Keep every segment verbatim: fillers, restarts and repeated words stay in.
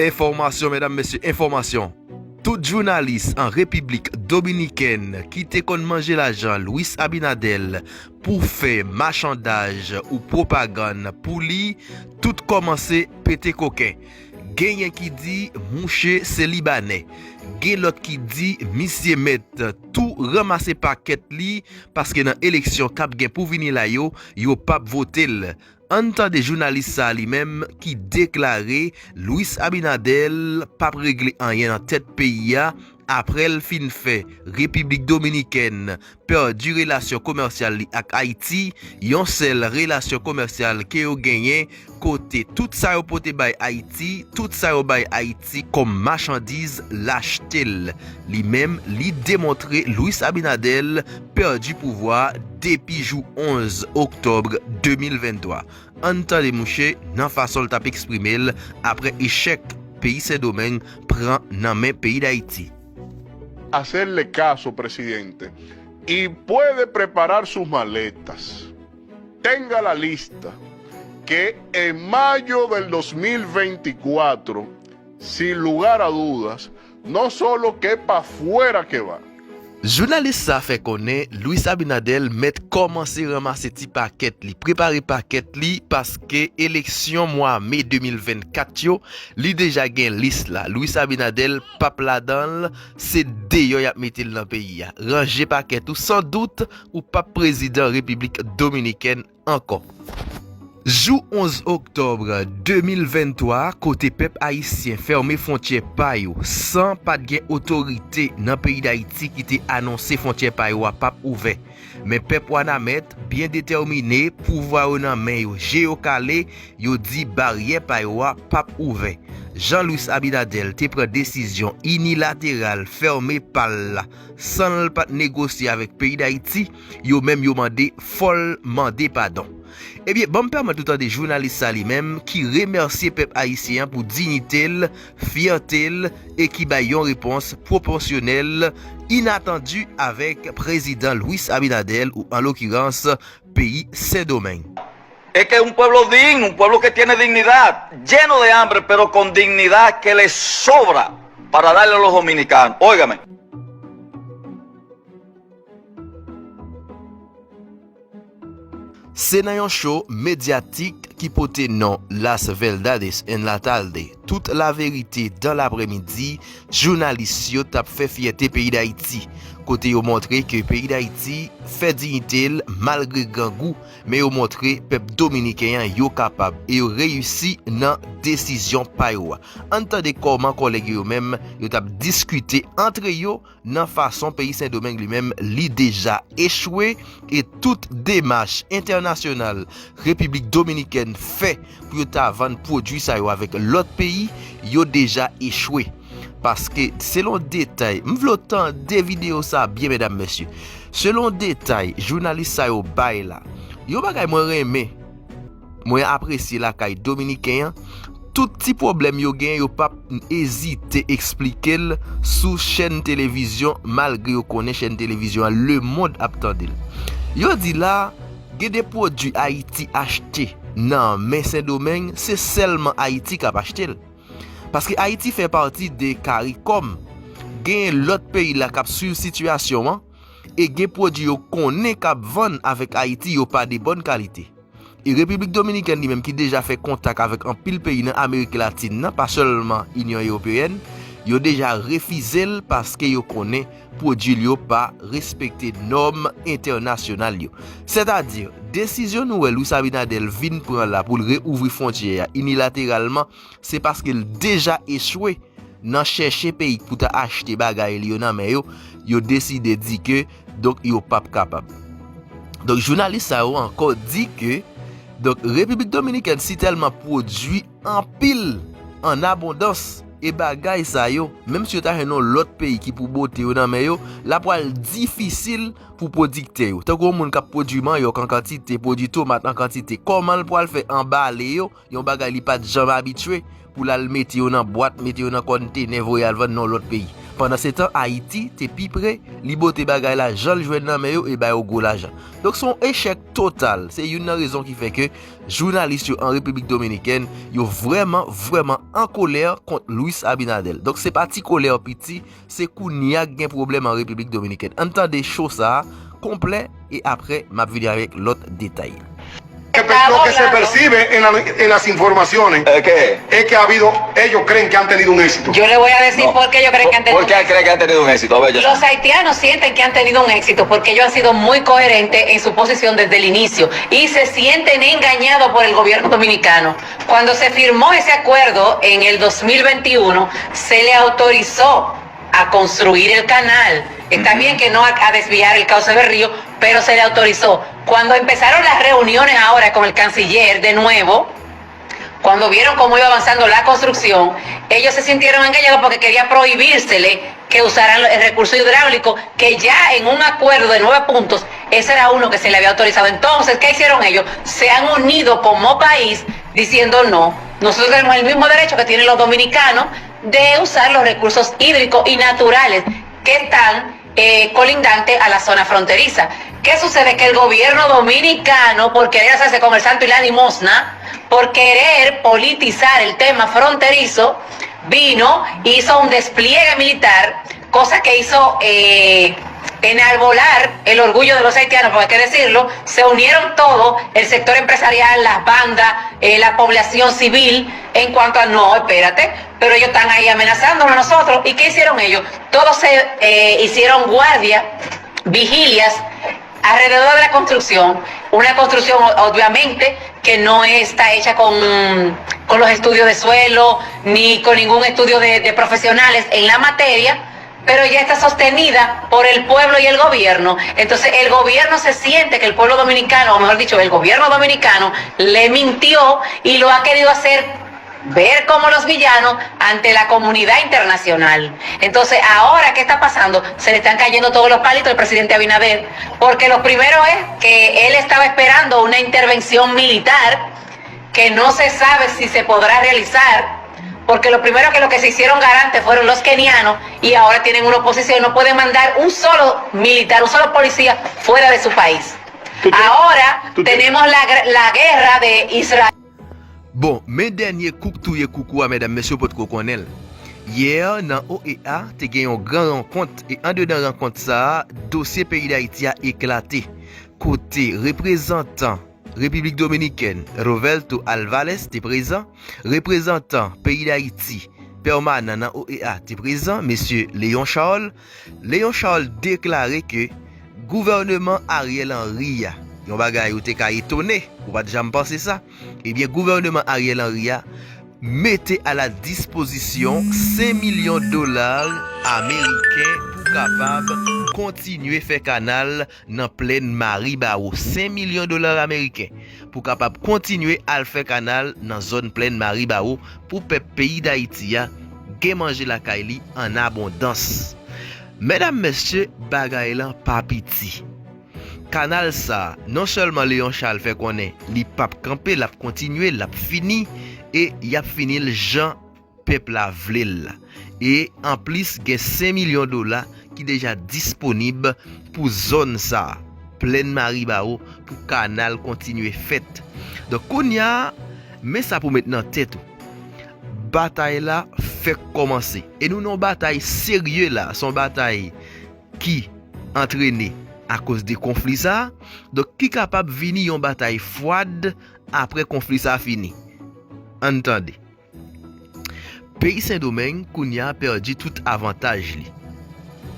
Enfòmasyon, medam, mesye, enfòmasyon. Tout jounalis an Repiblik Dominikèn ki te konn manje lajan Luis Abinader pou fè machandaj ou pwopagann pou li, tout kòmanse pete koken. Genyen ki di mouche se Libanè. Gen lòt ki di misye mèt tou ranmase pakèt li, paske nan eleksyon k ap gen pou vini la yo, yo p ap vote l. Ann tande jounalis sa a li menm ki deklare Luis Abinader p ap regle anyen nan tèt peyi a, apre l fin fè Repiblik Dominikèn pèdi relasyon komèsyal li ak Ayiti, yon sèl relasyon komèsyal ke yo genyen, kote tout sa yo pote bay Ayiti, tout sa yo bay Ayiti kòm machandiz, l achte l. Li menm, li demontre Luis Abinader pèdi pouvwa depi jou onz oktòb de mil venntwa. Ann tande mouche nan fason l t ap eksprime l apre echèk peyi Sendomeng pran nan men peyi Dayiti. Hacerle caso, presidente, y puede preparar sus maletas. Tenga la lista que en mayo del dos mil veinticuatro, sin lugar a dudas, no solo que pa fuera que va. Jounalis sa fè konnen Luis Abinader mèt kòmanse ranmase ti pakèt li, prepare pakèt li, paske eleksyon mwa me de mil vennkat yo, li deja gen lis la. Luis Abinader p ap ladan l, se deyò y ap mete l nan peyi a. Ranje pakèt ou, san dout, ou p ap prezidan Repiblik Dominikèn ankò. Jou onz oktòb de mil venntwa, kote pèp ayisyen fèmen fwontyè pa yo san pa t gen otorite nan peyi Dayiti ki te anonse fwontyè pa yo a p ap ouvè. Men pèp Wanament byen detèmine, pouvwa yo nan men yo, je yo kale, yo di baryè pa yo a p ap ouvè. Jan Luis Abinader te pran desizyon inilateral fèmen pa l la san l pa t negosye avèk peyi Dayiti, yo menm yo mande fò l mande padon. Ebyen, ban m pèmèt nou tande jounalis sa li menm ki remèsye pèp ayisyen an pou diyite l, fyète l e ki bay yon repons pwopòsyonèl, inatandi avèk prezidan Luis Abinader ou an lokirans peyi Sendomeng. Es que es un pueblo digno, un pueblo que tiene dignidad, lleno de hambre, pero con dignidad que le sobra para darle a los dominicanos. Óigame. Se nan yon cho medyatik ki pote non Las Verdades en la Tarde, Tout Laverite dan Lapremidi, jounalis yo t ap fè fyète peyi Dayiti, kote yo montre ke peyi Dayiti fè diyite l malgre grangou, men yo montre pèp dominiken an yo kapab e yo reyisi nan desizyon pa yo a. Ann tande kòman kòlèg yo menm yo t ap diskite antre yo nan fason peyi Sendomeng li menm li deja echwe e tout demach entènasyonal Repiblik Dominikèn fè pou yo ta vann pwodui sa yo avèk lòt peyi, yo deja echwe. Paske selon detay, m vle w tande videyo sa byen medam mesye. Selon detay jounalis sa yo bay la, yon bagay mwen renmen, mwen apresye lakay dominiken an, tout ti pwoblèm yo genyen yo p ap ezite eksplike l sou chèn televizyon malgre yo konnen chèn televizyon an lemonn ap tande l. Yo di la, gen de pwodui Ayiti achte nan men Sendomeng, se sèlman Ayiti k ap achte l. Paske Ayiti fè pati de Karikòm. Genyen lòt peyi la k ap swiv sitiyasyon an e gen pwodui yo konnen k ap vann avèk Ayiti yo pa de bòn kalite. E Repiblik Dominikèn li menm ki deja fè kontak avèk anpil peyi nan Amerik Latin nan, pa sèlman Inyon Ewopeyèn, yo deja refize l paske yo konnen pwodui l yo pa respekte nòm entènasyonal yo. Sètadi, desizyon nou wè Luis Abinader vin pran la pou l reouvri fwontyè a inilateralman, se paske l deja echwe nan chèche peyi k pou ta achte bagay li yo nan men yo, yo deside di ke, donk, yo p ap kapab. Donk, jounalis sa yo ankò di ke, donk, Repiblik Dominikèn si tèlman pwodui anpil, an abondans, e bagay sa yo, menm si yo ta jwenn yon lòt peyi ki pou bote yo nan men yo, l a pral difisil pou pwodiktè yo. Tankou yon moun k ap pwodui manyòk an kantite, pwodui tomat an kantite, kòman l pral fè anbale yo, yon bagay li pa t janm abitye, pou l al mete yo nan bwat, mete yo nan kòntenè, voye al vann nan yon lòt peyi. Pandansetan, Ayiti te pi pre, li bote bagay la jan l jwenn nan men yo e ba yo gwo lajan. Donk, se yon echèk total. Se youn nan rezon ki fè ke jounalis yo an Repiblik Dominikèn, yo vrèman, vrèman an kolè kont Luis Abinader. Donk, se pa ti kolè piti, se kounye a k gen pwoblèm an Repiblik Dominikèn. Ann tande cho sa a konplè e apre, m ap vini avèk lòt detay. Lo que se percibe en, la- en las informaciones ¿Eh, ¿Qué? Es que ha habido, ellos creen que han tenido un éxito. Yo le voy a decir por qué yo creen que han tenido ¿Por un qué éxito. cree que han tenido un éxito? A ver, yo- Los haitianos sienten que han tenido un éxito porque ellos han sido muy coherentes en su posición desde el inicio y se sienten engañados por el gobierno dominicano cuando se firmó ese acuerdo en el dos mil veintiuno, se le autorizó a construir el canal. Está bien que no a, a desviar el cauce del río, pero se le autorizó. Cuando empezaron las reuniones ahora con el canciller de nuevo, cuando vieron cómo iba avanzando la construcción, ellos se sintieron engañados porque quería prohibírsele que usaran el recurso hidráulico, que ya en un acuerdo de nueve puntos, ese era uno que se le había autorizado. Entonces, ¿qué hicieron ellos? Se han unido como país diciendo no. Nosotros tenemos el mismo derecho que tienen los dominicanos de usar los recursos hídricos y naturales que están eh, colindante a la zona fronteriza. ¿Qué sucede? Que el gobierno dominicano, por querer hacerse con el santo y la limosna, por querer politizar el tema fronterizo, vino, hizo un despliegue militar, cosa que hizo eh, enarbolar el orgullo de los haitianos, porque hay que decirlo, se unieron todos, el sector empresarial, las bandas, eh, la población civil, en cuanto a, no, espérate, pero ellos están ahí amenazándonos a nosotros. ¿Y qué hicieron ellos? Todos se eh, hicieron guardia, vigilias, alrededor de la construcción. Una construcción, obviamente, que no está hecha con, con los estudios de suelo ni con ningún estudio de, de profesionales en la materia, pero ya está sostenida por el pueblo y el gobierno. Entonces el gobierno se siente que el pueblo dominicano, o mejor dicho, el gobierno dominicano le mintió y lo ha querido hacer ver como los villanos ante la comunidad internacional. Entonces, ahora, ¿qué está pasando? Se le están cayendo todos los palitos al presidente Abinader, porque lo primero es que él estaba esperando una intervención militar que no se sabe si se podrá realizar, porque lo primero que los que se hicieron garantes fueron los kenianos y ahora tienen una oposición, no pueden mandar un solo militar, un solo policía fuera de su país. Ahora tenemos la, la guerra de Israel. Bon, men dènye kou k touye koukou a, medam, mesye, w potko konnen l. Yè, nan O E A, te gen yon gran rankont, e andedan rankont sa a, dosye peyi Dayiti a eklate, kote reprezantan Repiblik Dominikèn, Rovelto Alvarez, te prezan, reprezantan peyi Dayiti pèmanan nan O E A te prezan, mesye Léon Charles. Léon Charles deklare ke gouvèneman Ariel Henry a, yon bagay ou te ka etone, ou pa t janm panse sa, ebyen, gouvèneman Ariel Henry a mete a la dispozisyon senk milyon dola ameriken pou kapab kontinye fè kanal nan plèn Maribawo. Senk milyon dola ameriken pou kapab kontinye al fè kanal nan zòn plèn Maribawo pou pèp peyi Dayiti a gen manje lakay li an abondans. Medam, mesye, bagay lan pa piti. Kanal sa a, non sèlman Léon Charles fè konnen li p ap kanpe, l ap kontinye, l ap fini, e y ap fini l jan pèp la vle l la. E anplis, gen senk milyon dola ki deja disponib pou zòn sa a, plèn Maribawo, pou kanal kontinye fèt. Donk, kounye a, men sa pou met nan tèt ou. Batay la fèk kòmanse. E nou nan yon batay serye la. Se yon batay ki antrene akoz de konfli sa a. Donk, ki kapab vini yon batay fwad apre konfli sa a fini. Ann tande. Peyi Sendomeng kounye a pèdi tout avantaj li.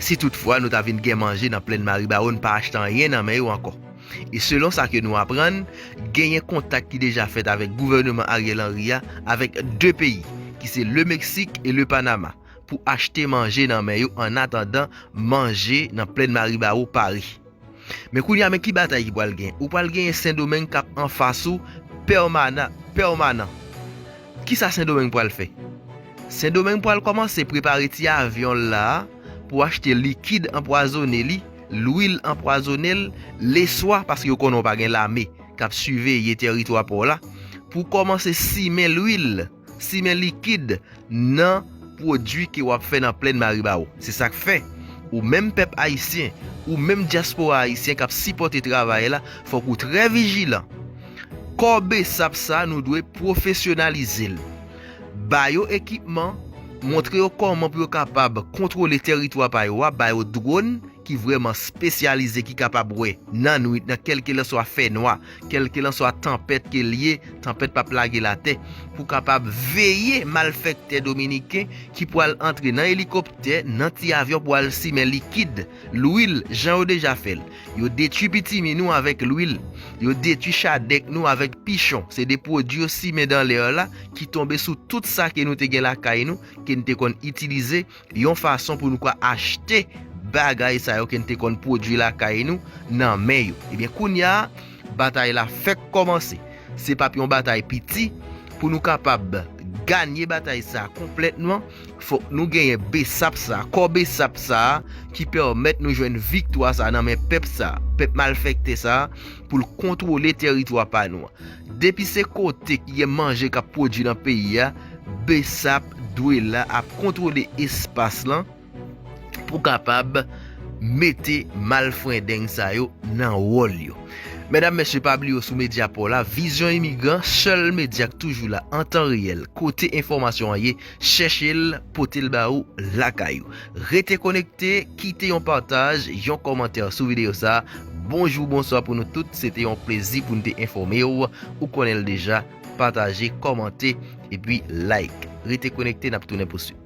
Si toutfwa nou ta vin gen manje nan plèn Maribawo, n pa achte anyen nan men yo ankò. E selon sa ke nou aprann, genyen kontak ki deja fèt avèk gouvèneman Ariel Henry a avèk de peyi, ki se Lemeksik e Lepanama, pou achte manje nan men yo annatandan manje nan plèn Maribawo pare. Men kounye a, men ki batay ki pral gen? Ou pral genyen Sendomeng k ap anfas ou pèmana-, pèmanan. Kisa Sendomeng pral fè? Sendomeng pral kòmanse prepare ti avyon l la a pou achte likid anpwazonnen li, lwil anpwazonnen l, leswa, paske yo konnen w pa gen lame k ap siveye tèritwa pa w la, pou kòmanse simen lwil, simen likid nan pwodui ke w ap fè nan plèn Maribawou. Se sa k fè, ou menm pèp ayisyen, ou menm dyaspora ayisyen k ap sipòte travay la, fòk ou trè vijilan. Kò besap sa, nou dwe pwofesyonalize l. Ba yo ekipman, montre yo kòman pou yo kapab kontwole tèritwa pa yo a, ba yo dwòn ki vrèman espesyalize, ki kapab wè nan nwit, nan kèlkelanswa fènwa, kèlkelanswa tanpèt ke l ye, tanpèt p ap lage l atè, pou kapab veye malfèktè dominiken ki pral antre nan elikoptè, nan ti avyon pou al simen likid, lwil, jan yo deja fè l. Yo detwi pitimi nou avèk lwil. Yo detwi chadèk nou avèk pichon. Se de pwodui yo simen dan lè la ki tonbe sou tout sa ke nou te gen lakay nou, ke n te konn itilize yon fason pou nou ka achte bagay sa yo ke n te konn pwodui lakay nou nan men yo. Ebyen, kounye a, batay la fèk kòmanse. Se p ap yon batay piti. Pou nou kapab ganye batay sa a konplètman, fòk nou genyen besap sa a, kò besap sa a, ki pèmèt nou jwenn viktwa sa a nan men pèp sa a, pèp malfèktè sa a, pou l kontwole tèritwa pa nou an. Depi se kote ki gen manje k ap pwodui nan peyi a, besap dwe la ap kontwole espas lan pou kapab mete malfrendeng sa yo nan wòl yo. Medam, mesye, pa bliye w sou medya pa w la, Vizyon Imigran, sèl medya k toujou la an tan reyèl, kote enfòmasyon an ye, chèche l, pote l ba ou lakay ou. Rete konekte, kite yon pataj, yon kòmantè sou videyo sa a. Bonjou, bonswa pou nou tout, se te yon plezi pou n te enfòme w. Ou konnen l deja, pataje, kòmante, epi like. Rete konekte, n ap tounen pou swit.